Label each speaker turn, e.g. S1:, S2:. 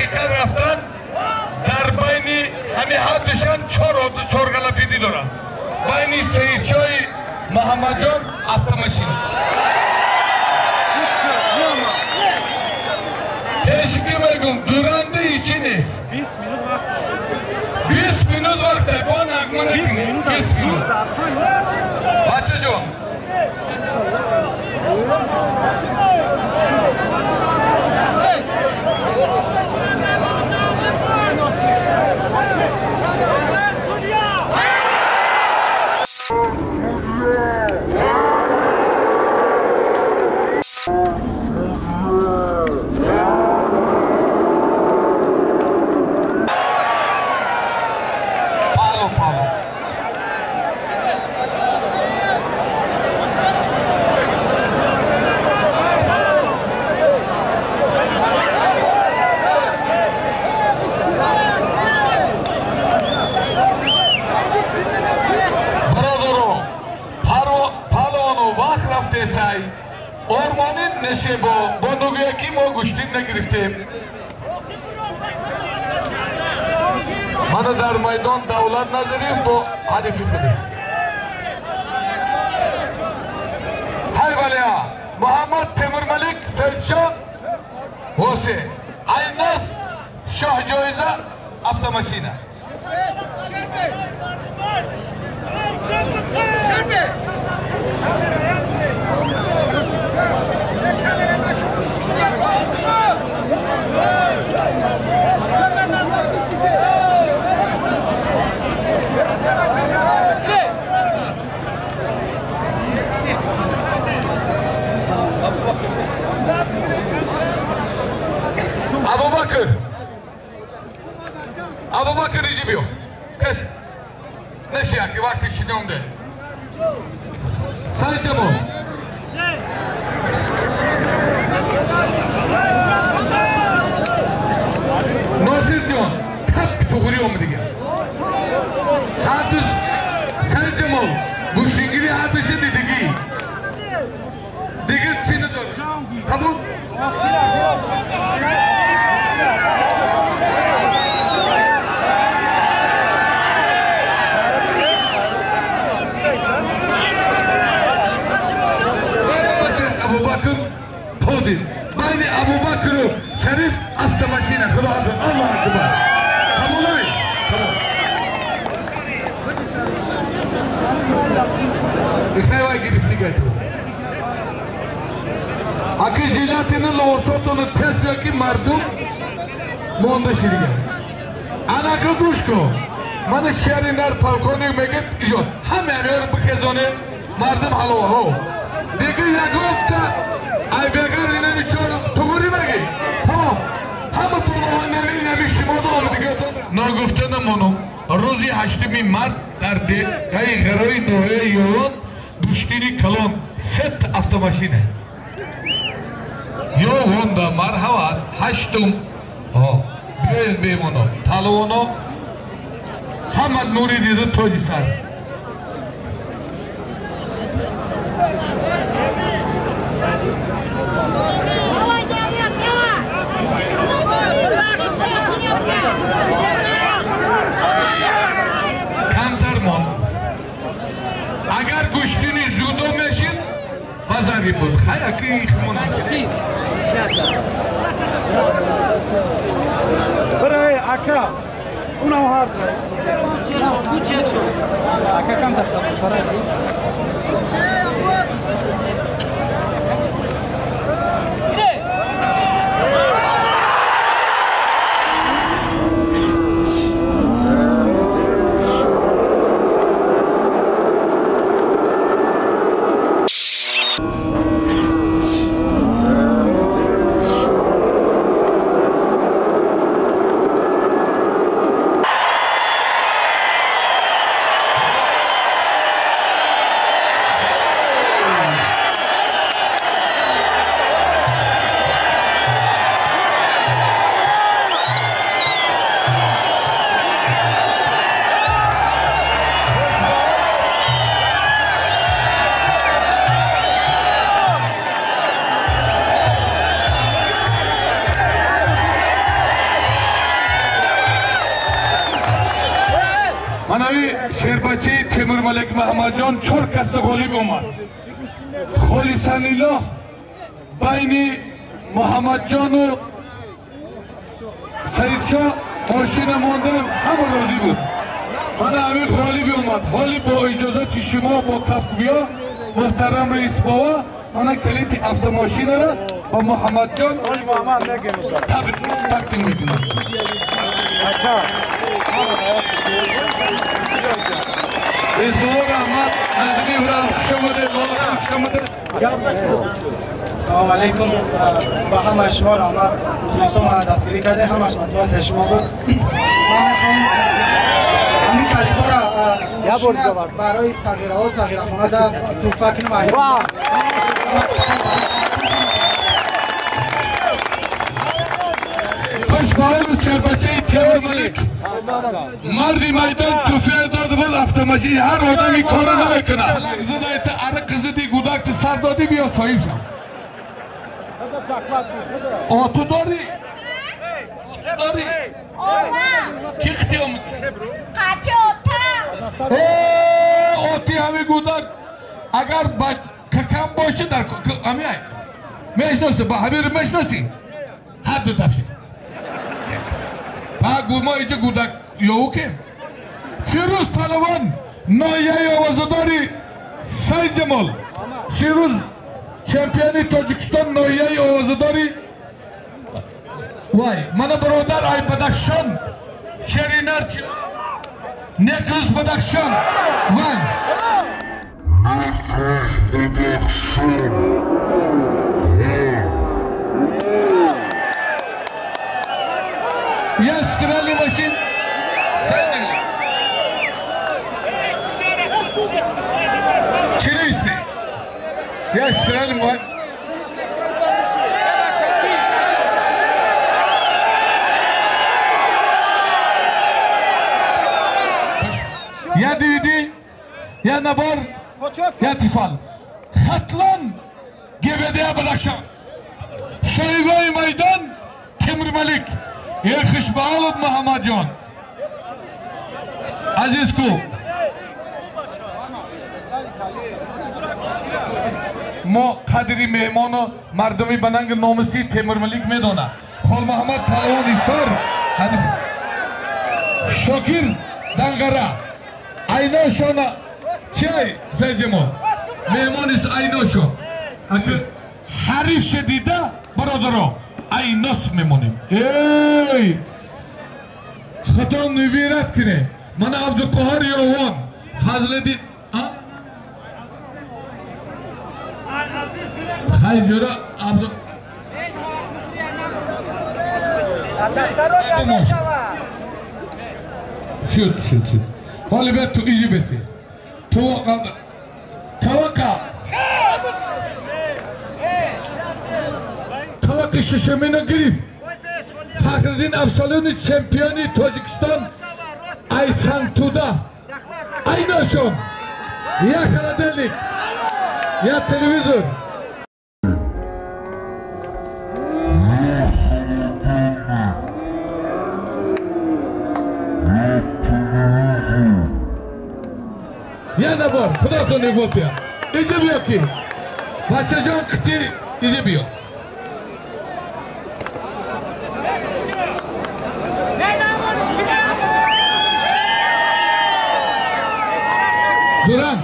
S1: Дақиқа рафтан дар байни ҳами ҳардушон чор ғалапидӣ доранд. Байни Саидшоҳи Муҳаммадҷон автомашина. Пешки мегум дуранди ичи нест.
S2: 20 минут вақт.
S1: 20 минут вақт бо нағма накунем. 20 минут. Бачаҷон. Ормонин нешебо бо нугӯяки мо гӯштин нагирифтем. Мана дар майдон давлат назарем бо ҳарифи худаш. Ҳай валия Муҳаммад Темурмалик Саидшоҳ Восе Айназ шоҳҷоиза автомашина. Абубакр. Абубакр иҷибиё. Кас. Нешия ки вақти шиномде. Сайҷамо. Носирҷон, тап туғри омадига. Ҳардуш Сайҷамо гӯштингири ҳардуши дидигӣ. Дигар чӣ надорад? Қабул? Абубакр тодид. Байни Абубакру Шариф автомашина. Худо ҳофиз. Аллоҳу акбар. Қабулай? Тамом. Ихайвай гирифтигай ту. Аки жилатини ловосотону тез бия ки мардум монда шидига. Анака гӯш кун. Мана шери нар полковник мегӯяд иҷод. Ҳама ҳамёро бихезоне мардум ҳалова. Дига ягонта айбегар инами чор туғри мегӣ. Тамом. Ҳама тулоҳо нами нами шумо омадига. Ногуфта намонум. Рӯзи 8 март дар деҳаи Ғарои ноҳияи Ёрон гӯштини калон сет автомашина. Ё вонда марҳават 8-ум. Биёед меҳмоно, паҳлавоно ҳама нури дида тоҷи сар. Камтар мон. Агар гӯштини зудо мешид, базари буд. Хай аки ихмон.
S2: Барои ака, унам ҳар. Ака камтар барои.
S1: Манави шербачаи Темурмалик Маҳмадҷон чор касда ғолиб омад. Холисаниллоҳ байни Муҳаммадҷону Саидшоҳ мошина мондем, ҳама розӣ буд. Мана ҳамин ғолиби омад. Ҳоли бо иҷозати шумо, бо кафкӯбиҳо, муҳтарам раис бова, мана калити автомошинаро ба Муҳаммадҷон тақдим мекунам. Раис бова, раҳмат, назми хуш омадед, лолахон хуш омадед.
S3: Салом алейкум, ба ҳамаи шумо раҳмат. Мухлисон мана дастгирӣ кардем, ҳамаш мотиватсияи шумо буд. Ман мехоҳам ҳамин калидора барои сағираҳо, сағирахона дар туҳфа кунам.
S1: Хушбаҳолу шербачаи Темурмалик марди майдон туҳфа дода буд автомошин. Ҳар одами корро намекунад. Ара қизиди гудакти сар додӣ, биё соҳиб шав. Ту дорӣ? Дорӣ? Ки хити омадӣ? Оти ҳами гудак агар ба какам боша дар ҳами ай мешноси, ба ҳамиро мешноси? Ҳар ду дафъи. Па мо иҷа гудак ёву кем. Фирӯз палавон ноҳияи овозадори Сайдҷамол. Фирӯз чемпиони Тоҷикистон ноҳияи овозадори вай. Мана бародар ай Бадахшон шеринар Неклус Бадахшон вай. Я стиральный машин. Чилишти. Я стиральный машин. Я DVD, я набор, я Тифал. Хатлон ГБД Бадахшон. Соҳибои майдон Темурмалик. Е хушбаҳолуд Муҳаммадҷон. Азиз ку. Мо қадри меҳмону мардуми ба нанги номуси Темурмалик медонад. Холмуҳаммад палавон Исор, Шокир Данғара. Айношона чай Сайдҷамол. Меҳмонис айношо. Ҳариф шадида бародаро айнос мемонем. Эй! Худо нубират кунед. Мана Абдуқоҳор Ёвон, Фазлиддин хайр ҷӯра Абду шуд шуд шуд. Ҳоли бед ту иҷи беси. Таваққа. Таваққи шишамино гирифт. Фахриддин Абсалони чемпиони Тоҷикистон Айсантуда. Айношон. Я холодильник, я телевизор. Я набор, худо ту нигоҳ. Иҷа биё ки. Бачаҷон қити иҷа биё. Дуран.